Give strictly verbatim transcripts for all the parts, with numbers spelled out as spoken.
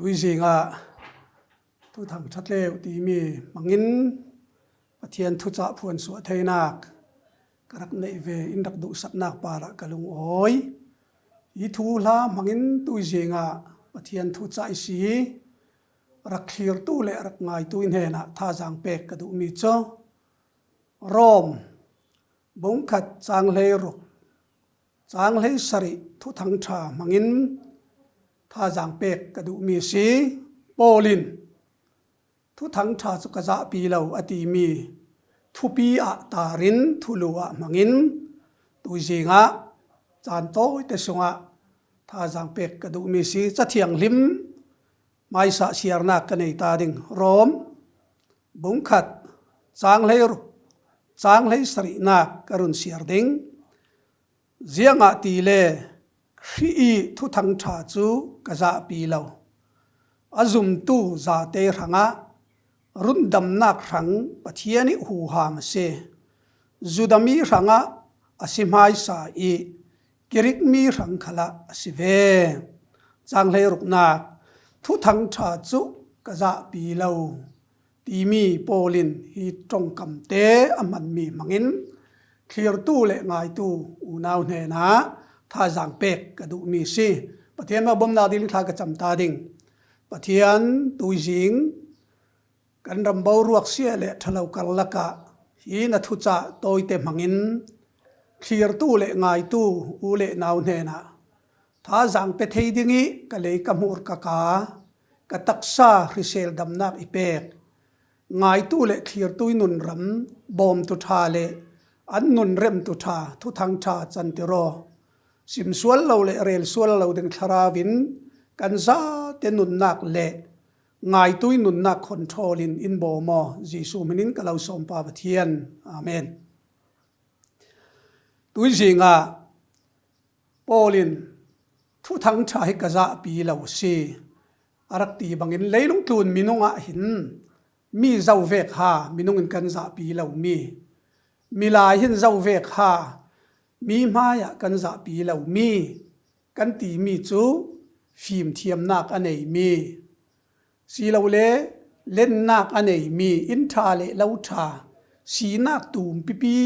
Tuizingah thuthang ṭha tleu timi hmangin Pathian thucah phuansuah theinak ka rak neih ve, in rak duhsaknak parah ka lungawi. Hi thuhla hmangin tuizingah Pathian thucah i si rak thlirtu le rak ngaitu i hnenah thazaang pek ka duhmi cu Rom bung khat cang hleiruk cang hleisarih thuthang ṭha hmangin thazaang pek ka duhmi si. Paul in thuthang ṭha cu ka zahpi lo a timi thupi ah tarin thulu ah hmangin tuizingah caan tawite sungah thazaang pek ka duhmi si. Ca thianghlim hmaisa siarnak ka nei ta ding. Rom bung khat cang hleiruk cang hleisarihnak ka run siar ding. Ziangahtile Khrih i thuthang ṭha cu ka zahpi lo. A zumtu zate hrangah rundamnak hrang Pathian i huham a si. Judami hrangah a si hmaisa i Grik mi hrang khalah a si ve. Cang hleiruknak, thuthang ṭha cu ka zahpi lo timi Paul in hi ṭongkamte a hmanmi hmangin thlirtu le ngaitu unau hnenah thazaang pek ka duhmi si. Pathian a bomnak ding thla ka cam ta ding. Pathian tuizing kan ram boruak sia le ṭhalo karlakah hi na thucah tawite hmangin thlirtu le ngaitu u le nau hnenah thazaang pe thei ding i ka lei ka hmur ka ka, ka taksa hrisel damnak i pek. Ngaitu le thlirtu i nunram bawmtu ṭha le an nunremtu ṭha, thuthang ṭha cantir aw. Simsual lo le relsual lo ding thlarau in kan zate nunnak le ngaitu i nunnak control in in bawm aw. Jesuh hminin ka lo sawmpa Pathian. Amen. Tuizingah Paul in thuthang ṭha hi ka zahpi lo a si a rak ti bangin leilung tlun minung ah hin mi zovek ha minung in kan zahpi lo mi, milai hin zovek ha mi hmaiah kan zahpi lo mi kan timi cu fimthiamnak a neimi, silole lennak a neimi, inn ṭha le lo ṭha, sinak tum pipi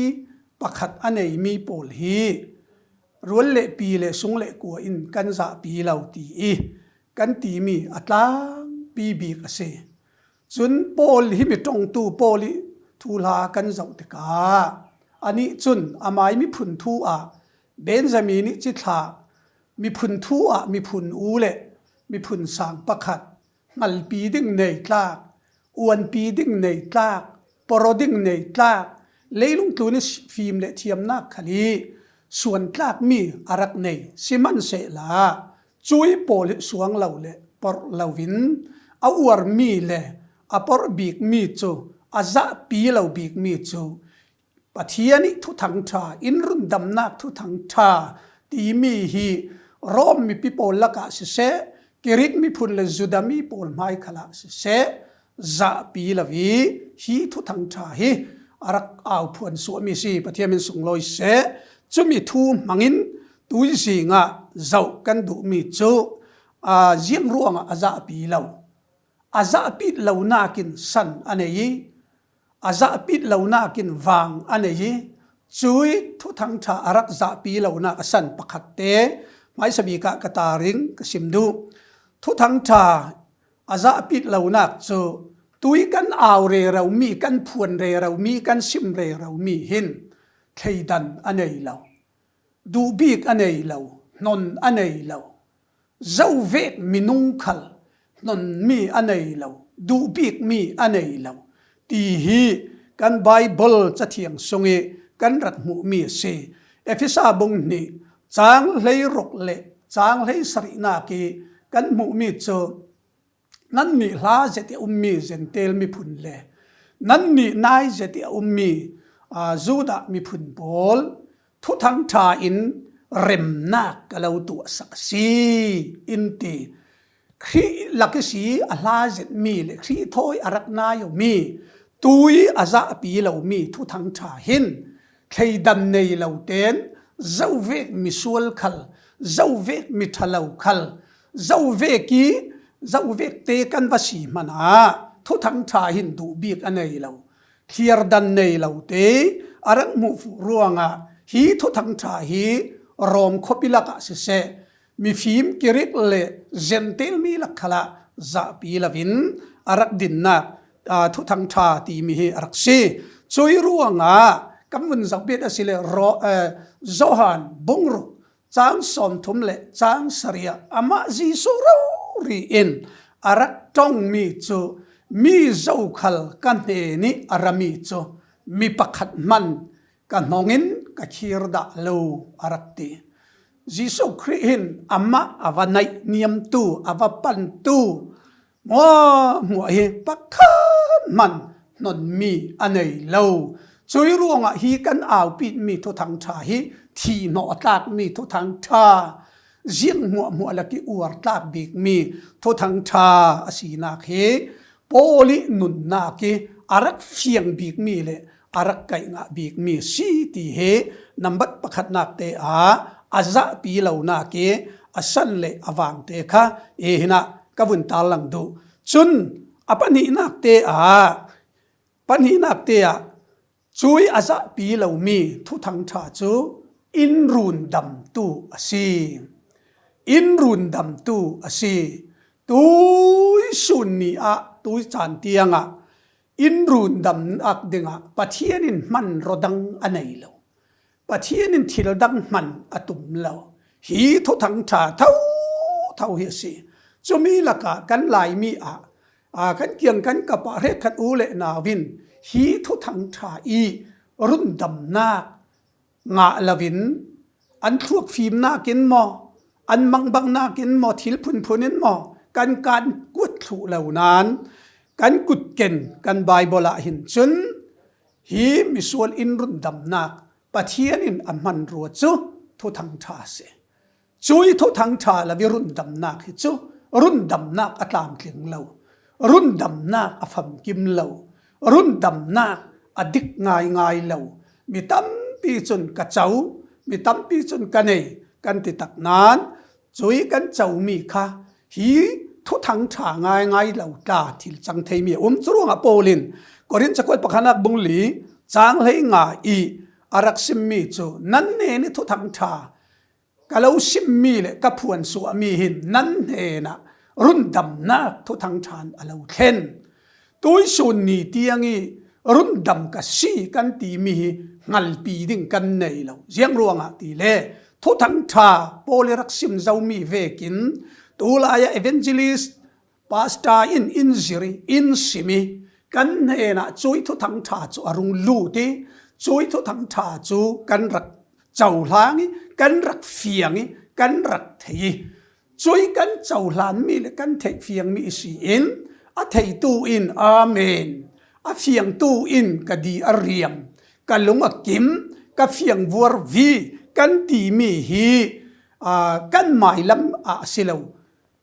pakhat a neimi pawl hi rual le pi le sung le kua in kan zahpi lo ti i kan timi a tlangpi bik a si. Cun Paul hi mi ṭongtu Paul i thuhla kan zoh tikah anih cun amai miphun thu ah Benjamin i cithlah miphun thu ah miphun u le miphun sang pakhat hngalpi ding nei tlak, uanpi ding nei tlak, poro ding nei tlak, leilung tlun i fim le thiamnak khal i suantlakmi a rak nei sihmanhsehla, cui pawl hi suang lo le porh loin a uarmi le a porh bikmi cu, a zahpi lo bikmi cu, Pathian i thuthang ṭha, in rundamnak thuthang ṭha timi hi Rom mipi pawl lakah siseh, Grik miphun le Juda mi pawl hmai khalah siseh, zahpi lo i hi thuthang ṭha hi a rak au phuan suahmi si. Pathian min sunglawi seh. Cumi thu hmangin tuizing ah zoh kan duhmi cu, aa, ziang ruangah a zahpi lo? A zahpit lonak in san a nei i, a zahpit lonak in vang a nei i, cui thuthang ṭha a rak zahpi lonak a san pakhatte hmaisa bik ah ka taring ka sim duh. Thuthang ṭha a zahpit lonak cu tui kan au rero mi, kan phuan rero mi, kan sim rero mi hin thleidan a nei lo, duhbik a nei lo, hnon a nei lo, zovek minung khal hnonmi a nei lo, duhbikmi a nei lo ti hi kan Baibal Cathiang sung i kan rak hmuhmi a si. Efesa bung hnih cang hleiruk le cang hleisarihnak i kan hmuhmi cu, nannih hla zet i a ummi Jentail miphun le nannih nai zet i a ummi, aa, Judah miphun pawl thuthang ṭha in remnak ka lo tuahsak a si, in ti. Khrih lak i si a hla zetmi le Khrih thawi a rak nai awmi tui a zahpi lomi thuthang ṭha hin thleidan nei lo tein zovek misual khal, zovek miṭhalo khal, zovek i Zoh vekte kan va si hmanah Thuthang ṭha hin duh bik a nei lo, thliardan nei lote a rak hmuh fuh ruangah hi Thuthang ṭha hi Rom khuapi lakah siseh, mifim Kirik le Gentile mi lak khalah zahpi loin a rak dinnak, aa, Thuthang ṭha timi hi a rak si. Cui ruangah kan vun zoh bit a si le Ro-, eh, Johan bungruk cang sawmthum le cang sarih ah amah Jesuh rori in a rak ṭongmi cu mi zokhal ka hnenih a rami cu mi pakhat hman ka hnongin ka khir dah lo a rak ti. Jesuh Khrih hin amah a va naihniamtu, a va pantu, hmuahhmuah hi pakhat hman hnonmi a nei lo. Cui ruangah hi kan aupitmi Thuthang ṭha hi thihhnawh a tlakmi Thuthang ṭha, ziang hmuahhmuah lak i uar tlak bikmi Thuthang ṭha a sinak hi Paul i nunnak i a rak fiang bikmi le a rak kaih ngah bikmi a si ti hi nambat pakhatnak te ah a zahpi lonak i a san le a vangte kha e hinah ka vun tarlang duh. Cun a pahnihnak te ah, pahnihnak te ah cui a zahpi lomi Thuthang ṭha cu in rundamtu a si. In rundamtu a si. Tuisun ni ah, tuicaan tiangah in rundamnak dingah Pathian in hmanraw dang a nei lo. Pathian in thil dang hman a tum lo. Hi Thuthang ṭha thotho hi a si. Cumi lakah kan Laimi ah, aa, kan kiang kan kap ah hrekkhat u le nau in hi Thuthang ṭha i rundamnak ngah loin an thluak fimnak in maw, an mangbangnak in maw, thil phunphun in maw, kan kan kuat thluh lo nain kan kutken kan Baibal ah hin cun hi misual in rundamnak Pathian in a hmanrua cu Thuthang ṭha a si. Cui Thuthang ṭha lo i rundamnak hi cu rundamnak a tlamtling lo, rundamnak a famkim lo, rundamnak a dik ngaingai lo. Mi tampi cun ka co, mi tampi cun ka nei kan ti tak nain cui kan comi kha hi Thuthang ṭha ngaingai lo tla thil cang theimi a um. Curuangah Paul in Korin cakuat pakhatnak bung li cang hleinga i a rak simmi cu nan hnen i Thuthang ṭha ka lo simmi le ka phuansuahmi hin nan hnenah rundamnak Thuthang ṭha in a lo thlen. Tuisun ni tiang i rundam ka si kan timi hi hngalpi ding kan nei lo. Ziang ruangah ti le Thuthang ṭha Paul i rak sim zomi vekin tulai ah evangelist, pastor in in zir i, in sim i, kan hnenah cui Thuthang ṭha cu a rung lut i, cui Thuthang ṭha cu kan rak cohlang i, kan rak fiang i, kan rak thei i, cui kan cohlanmi le kan theih fiangmi i si in, a theitu in amen, a fiangtu in ka di a riam, ka lung a kim, ka fiang vuarvi kan timi hi, aa, kan mailam ah a si lo.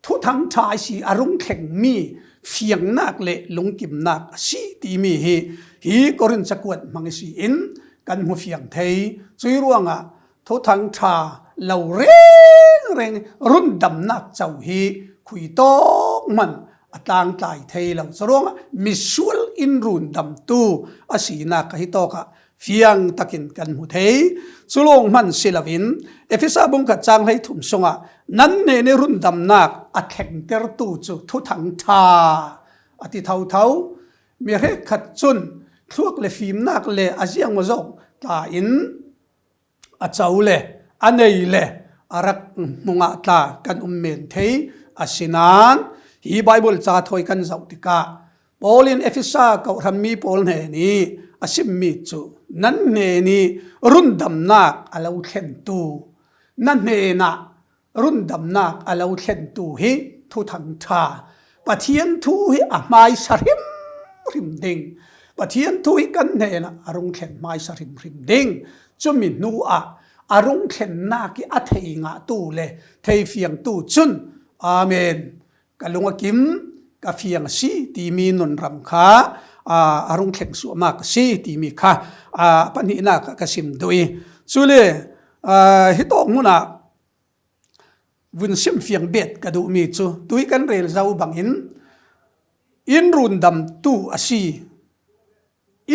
Thuthang ṭha i si a rung thlengmi fiangnak le lungkimnak a si timi hi, hi Korin cakuat hmang i si in kan hmu fiang thei. Cui ruangah Thuthang ṭha lo rengreng rundamnak co hi khuitawk hman a tlangtlai thei lo. Curuangah misual in rundamtu a sinak kha hi tawkah fiang takin kan hmu thei. Cu lawng hman si loin Efesa bung khat cang hleithum sungah nan hnen i rundamnak a thlengtertu cu Thuthang ṭha a ti thotho. Mi hrekkhat cun thluak le fimnak le a ziangmaw zawk tla in a co le a nei le a rak hmu ngah tla kan um men thei. Asinain hi Baibal ca thawi kan zoh tikah Paul in Efesa kawhhranmi pawl hnen i a simmi cu nan hnen i rundamnak a lo thlentu, na hnenah rundamnak a lo thlentu hi Thuthang ṭha, Pathian thu hi a hmaisa hrimhrim ding, Pathian thu hi kan hnenah a rung thlen hmaisa hrimhrim ding. Cumi hnuah a rung thlennak i a thei ngahtu le theifiangtu cun, amen, ka lung a kim, ka fiang a si timi nunram kha, aa, a rung thleng suahmak a si timi kha, aa, pahnihnak ah ka sim duh i, cule, aa, hitawk hmunah vun sim fiang bet ka duhmi cu tui kan rel zo bangin in rundamtu a si,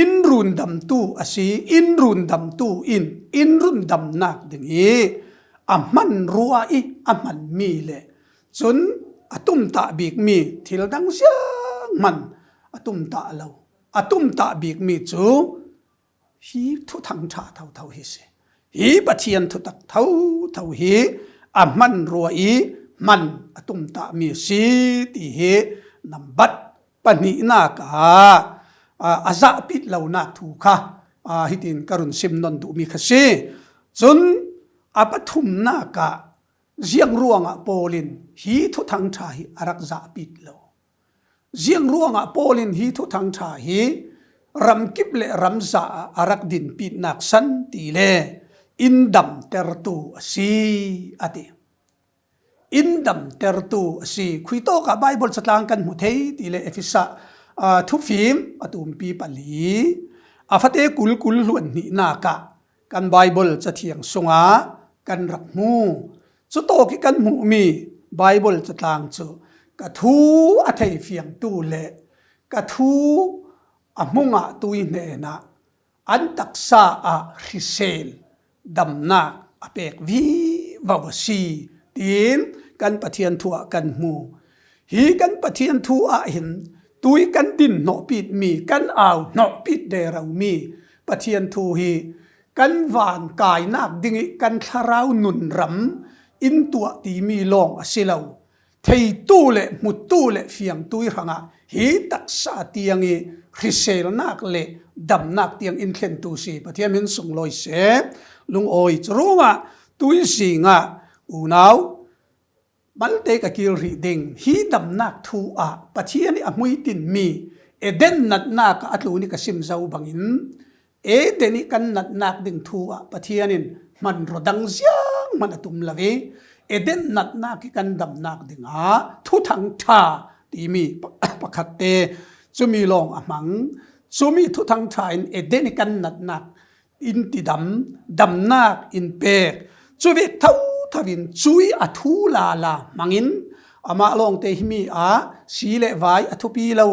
in rundamtu a si, in rundamtu in in rundamnak ding i a hman rua i a hmanmi le cun a tumtah bikmi thil dang zianghman a tumtah lo, a tumtah bikmi cu hi thuthang ṭha thotho hi si. Hi Pathian thutak thotho hi a hman rua i hman a tumtahmi a si ti hi nambat pahnihnak ah, a, a zahpit lonak thu kha, a, hitin ka run sim nawn duhmi kha si. Cun a pathumnak ah ziang ruangah Paul in hi thuthang ṭha hi a rak zahpit lo? Ziang ruangah Paul in hi thuthang ṭha hi ramkip le ramza ah a rak dinpitnak san ti le in damtertu a si, a ti. In damtertu a si. Khuitawk ah Baibal catlang kan hmu thei ti le Efesa, aa, thufim a tumpi pali, a fate kulkul hluan hnihnak ah kan Baibal cathiang sungah kan rak hmu. Cutawk i kan hmuhmi Baibal catlang cu ka thu a theifiangtu le ka thu a hmu ngahtu i hnenah an taksa ah hrisel damnak a pek vivo a si, tiin kan Pathian thu ah kan hmu. Hi kan Pathian thu ah hin tui kan din hnawhpitmi, kan au hnawhpit deromi Pathian thu hi kan van kainak ding i kan thlarau nunram in tuah timi lawng a si lo. Theitu le hmutu le fiangtu i hrangah hi taksa tiang i hriselnak le damnak tiang in thlentu si. Pathian min sunglawi seh, lungawi. Curuangah tuizing ah unau malte ka kil rih ding, hi damnak thu ah Pathian i a hmuitinmi Eden natnak ah a tlun i ka sim zo bangin, Eden i kan natnak ding thu ah Pathian in hmanraw dang zianghman a tum lo i, Eden natnak i kan damnak dingah thuthang ṭha timi pa-, pakhat te cumi lawng a hmang. Cumi thuthang ṭha in Eden i kan natnak in tidam, damnak in pek. Cuvek thotho in cui a thu lala hmangin amah lawngte himi ah si le vai a thupi lo,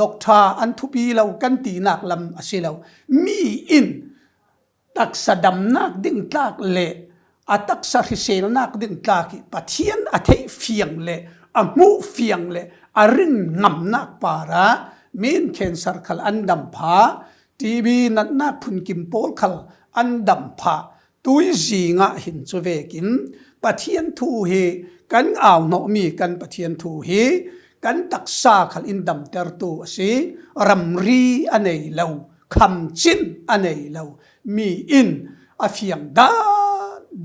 doctor an thupi lo kan tinak lam a si lo. Mi in taksa damnak ding tlak le a taksa hriselnak ding tlak i Pathian a theih fiang le a hmuh fiang le a rin ngamnak parah mi in cancer khal an dam phah, T B natnak phunkim pawl khal an dam phah, tuizing ah hin cuvekin Pathian thu hi kan au hnawhmi kan Pathian thu hi kan taksa khal in damtertu a si. Ramri a nei lo, khamcin a nei lo mi in a fiang dan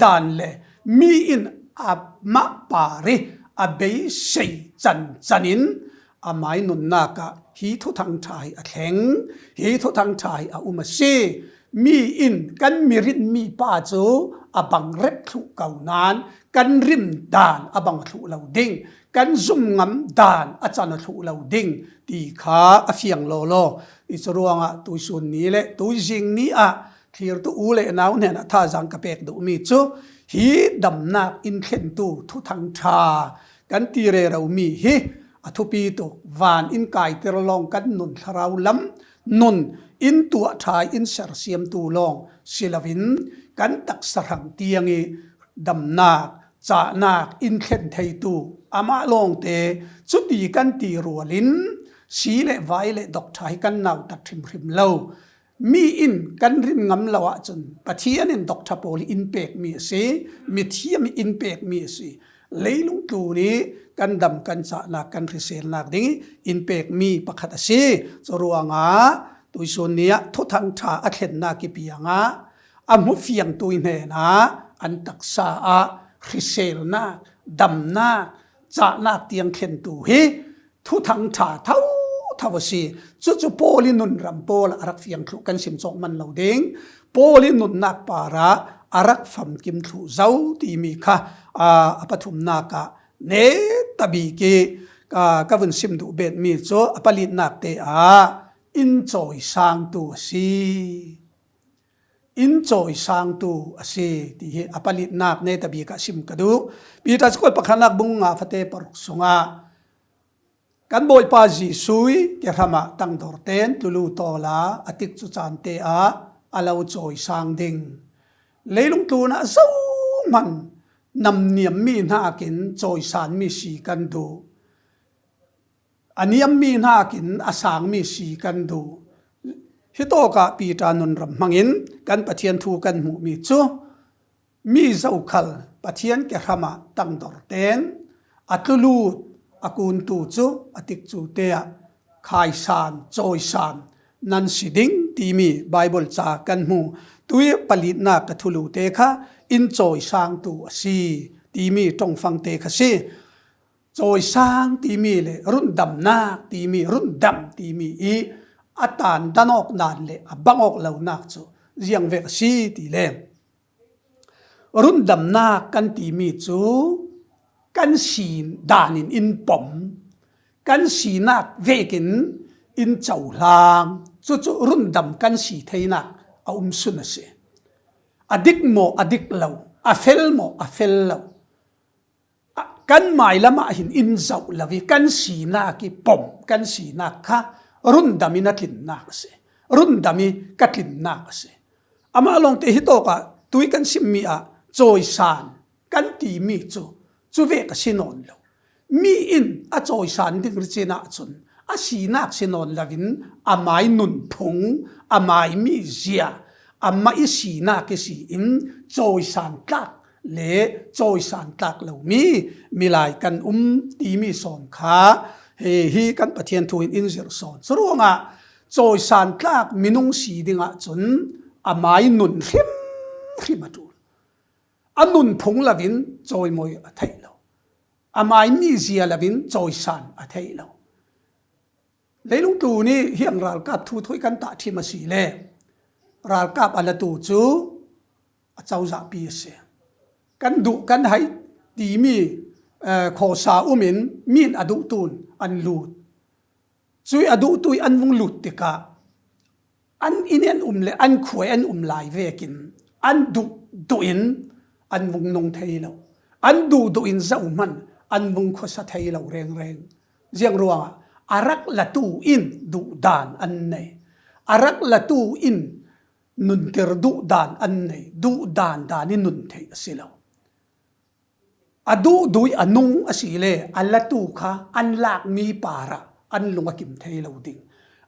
dan le mi in amah par i a beisei cancan in amai nunnak ah hi thuthang ṭha hi a thleng, hi thuthang ṭha hi a um a si. Mi in kan mirinmi pa cu a bangrep thluh ko nain kan rim dan a bang a thluh lo ding, kan zum ngam dan a can a thluh lo ding ti kha a fiang lawlaw. I curuangah tuisun ni le tuizing ni ah thlirtu u le nau hnenah thazaang ka pek duhmi cu hi damnak in thlentu thuthang ṭha kan ti reromi hi a thupi tuk. Van in kaiter lawng kan nun thlarau lam nun in tuah ṭha in sersiamtu lawng si loin kan taksa hrang tiang i damnak, cahnak in thlen theitu amah lawngte cuti kan ti rualin si le vai le doctor hi kan nautat hrimhrim lo. Mi in kan rin ngam lo ahcun Pathian in doctor pawl hi in pekmi a si, mithiam hi in pekmi a si. Leilung tlun i kan dam kan cahnak kan hriselnak ding i in pekmi pakhat a si. Curuangah tuisun ni ah thuthang ṭha a thlennak i piangah a hmufiangtu i hnenah an taksa ah hriselnak, damnak, cahnak tiang thlentu hi thuthang ṭha thotho a si. Cucu Paul i nunram pawl ah a rak fiang thluh kan sim cawk man lo ding. Paul i nunnak parah a rak famkim thluh zo timi kha, aa, a pathumnak ah netabik i ka, ka vun sim duh betmi cu a palitnak te ah in cawisangtu a si. in cawisangtu a si, ti hi a palitnak netabik ah sim ka duh. Peter cakual pakhatnak bung nga fate paruk sungah kan Bawipa Jesuh i kehramah tangdorten tlulu tawla a tikcu caan te ah a lo cawisang ding. Leilung tlunah zohman namniammi hnakin cawisanmi si kan duh. A niammi hnakin a sangmi si kan duh. Hitawkah Peter nunram hmangin kan Pathian thu kan hmuhmi cu, mi zokhal Pathian kehramah tangdorten a tlulut a kuntu cu a tikcu te ah khaisan, cawisan nan si ding timi Baibal ca kan hmu. Tui palitnak ka thulu te kha in cawisangtu a si timi ṭongfang te kha si. Cawisang timi le rundamnak timi, rundam timi i a tandan awk nan le a bang awk lonak cu ziangvek a si ti le, rundamnak kan timi cu kan si danin in pom, kan sinak vekin in cohlang, cucu rundam kan si theinak a umsun a si. A dik maw a dik lo, a fel maw a fel lo, kan mailam ah hin in zoh lo i kan sinak i pom, kan sinak kha rundam in a tlinnak a si. Rundam i ka tlinnak a si. Amah lawngte hitawkah tui kan simmi ah cawisan kan timi cu cuvek a si nawn lo. Mi in a cawisan ding ricin ahcun a sinak si nawn loin amai nunphung, amai mizia, amah i sinak i si in cawisan tlak le cawisan tlak lomi milai kan um timi sawn kha he hi kan Pathian thu in in zirh sawn. Curuangah cawisan tlak minung si ding ahcun amai nun hrimhrim a ṭul. A nunphung loin cawimawi a theih lo. Amai mizia loin cawisan a theih lo. Leilung tlun i hiang ralkap thu thawi kan tahṭhim a si le ralkap a latu cu a cozahpi a si. Kan duh kan hai timi, eh, khawsa um in mi in a duhtu in an lut. Cui a duhtu i an vung lut tikah an inn i an um le an khua i an um lai vekin an duh duh in an vung nung thei lo. An duh duh in zohhmanh an vung khuasa thei lo rengreng. Ziang ruangah a rak latu in duhdan an nei. A rak latu in nunter duhdan an nei. Duhdan dan i nun theih a si lo. A duh duh i a nung a si le a latu kha an lakmi parah an lung a kim thei lo ding.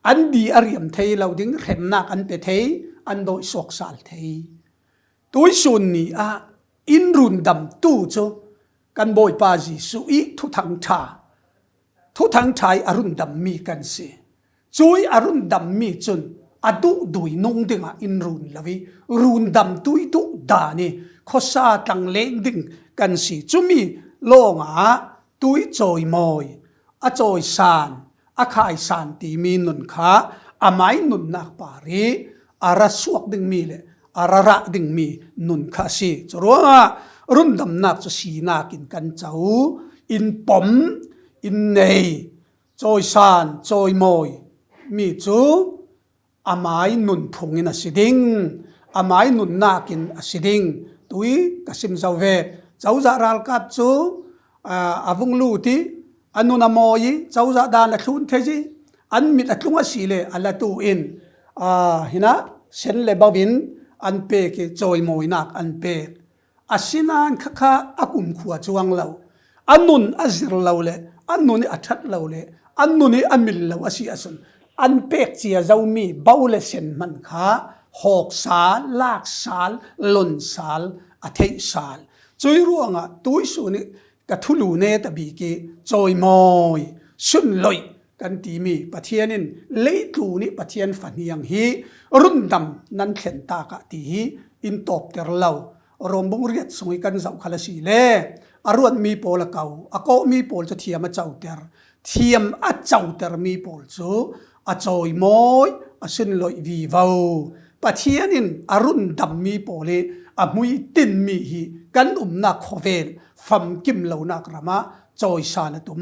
An di a riam thei lo ding, hremnak an pe thei, an dawihsuak sal thei. Tuisun ni ah in rundamtu cu kan Bawipa Jesuh i Thuthang ṭha, Thuthang ṭha i a rundammi kan si. Cui a rundammi cun a duh duh i nung dingah in run lo i rundamtu i duh dan i khuasa tlangleng ding kan si. Cumi lawngah tui cawimawi, a cawisan, a khaisan timi nun kha amai nunnak par i a ra suak dingmi le a ra rah dingmi nun kha a si. Curuangah rundamnak cu sinak in kan co, in pom, in nei, cawisan, cawimawi mi cu amai nunphung in a si ding, amai nunnak in a si ding. Tui ka sim zo ve. Cozah ralkap cu, aa, a vung lut i a nun a mawi i cozah dan a thlun thei i an mit a tlung a si le a latu in, aa, hinah sen le bo in an pek i cawimawinak an pek. Asinain khakha a kumkhua cuang lo, a nun a zir lo le a nun i a ṭhat lo le a nun i a mil lo a si ahcun an pek cia zomi bo le sen hmanh kha hawksal, laksal, lonsal, a theihsal. Cui ruangah tuisun i ka thulu netabik i cawimawi, sunloih kan timi Pathian in leitlun i Pathian fahniang hi rundam nan thlen takah ti hi in tawpter lo. Rom bung riat sung i kan zoh khal a si le a ruatmi pawl a ko, a kawhmi pawl cu thiam a coter, thiam a cotermi pawl cu a cawimawi, a sunloih vivo. Pathian in a rundammi pawl i a hmuitinmi hi kan umnak khawvel famkim lonak ram ah cawisan a tum,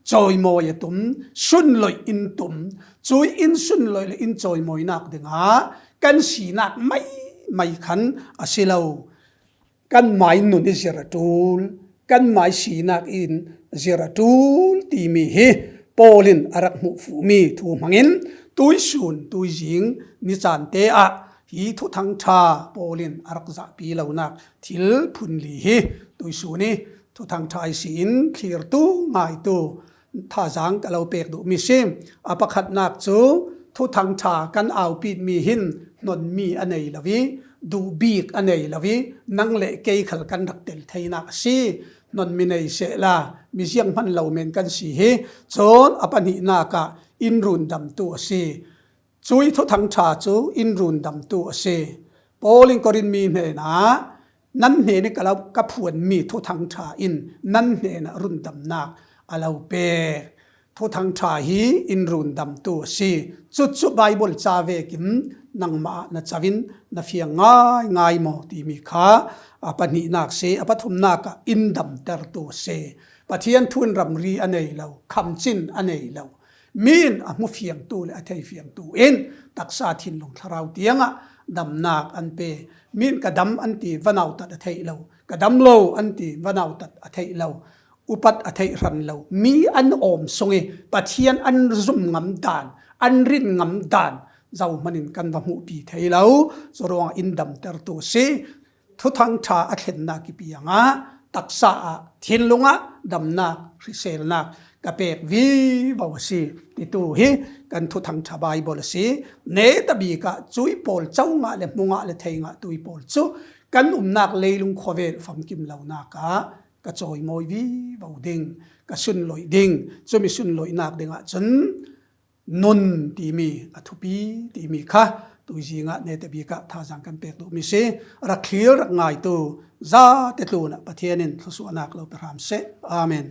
cawimawi a tum, sunloih in tum. Cui in sunloih le in cawimawinak dingah kan sinak mai mai khan a si lo. Kanmai nun i zir a ṭul, kanmai sinak in zir a ṭul timi hi Paul in a rak hmuhfuhmi thu hmangin tuisun tuizing nicaan te ah hi Thuthang ṭha Paul in a rak zahpi lonak thil phun li hi tuisun i Thuthang ṭha i si in thlirtu ngaitu thazaang ka lo pek duhmi si. A pakhatnak cu Thuthang ṭha kan aupitmi hin hnonmi a nei lo i, duhbik a nei lo i, nang le kei khal kan rak tel theinak a si. Hnonmi nei sehla, mi zianghman lo men kan si hi. Cun a pahnihnak ah in rundamtu a si. Cuih Thuthang ṭha cu in rundamtu a si. Paul in Korin mi hnenah, nan hnen i ka lo ka phuanmi Thuthang ṭha in nan hnenah rundamnak a lo pek. Thuthang ṭha hi in rundamtu a si. Cucu Baibal ca vekin nangmah ah na co in na fiang ngaingai maw timi kha a pahnihnak si. A pathumnak ah in damtertu a si. Pathian thu in ramri a nei lo, khamcin a nei lo, mi in a hmu fiangtu le a thei fiangtu in taksa thinlung thlarau tiangah damnak an pe. Mi in ka dam an ti, va nautat a theih lo, ka dam lo an ti, va nautat a theih lo, upat a theih hran lo, mi an awm sung i Pathian an zum ngam dan, an rin ngam dan zohman in kan va hmuhpi thei lo. Curuangah in damtertu a si. Thuthang ṭha a thlennak i piangah taksa ah thinlung ah damnak, hriselnak ka pek vivo a si titu hi kan Thuthang ṭha Baibal a si. Netabik ah cuih pawl co ngah le hmu ngah le thei ngah tuih pawl cu kan umnak leilung khuavel famkim lonak ah ka cawimawi vivo ding, ka sunloih ding. Cumi sunloihnak dingah cun nun timi a thupi timi kha tuizing ah netabik ah thazaang kan pek duhmi si. Rak thlir rak ngaitu zate tlunah Pathian in thluasuahnak lo pe hram seh. Amen.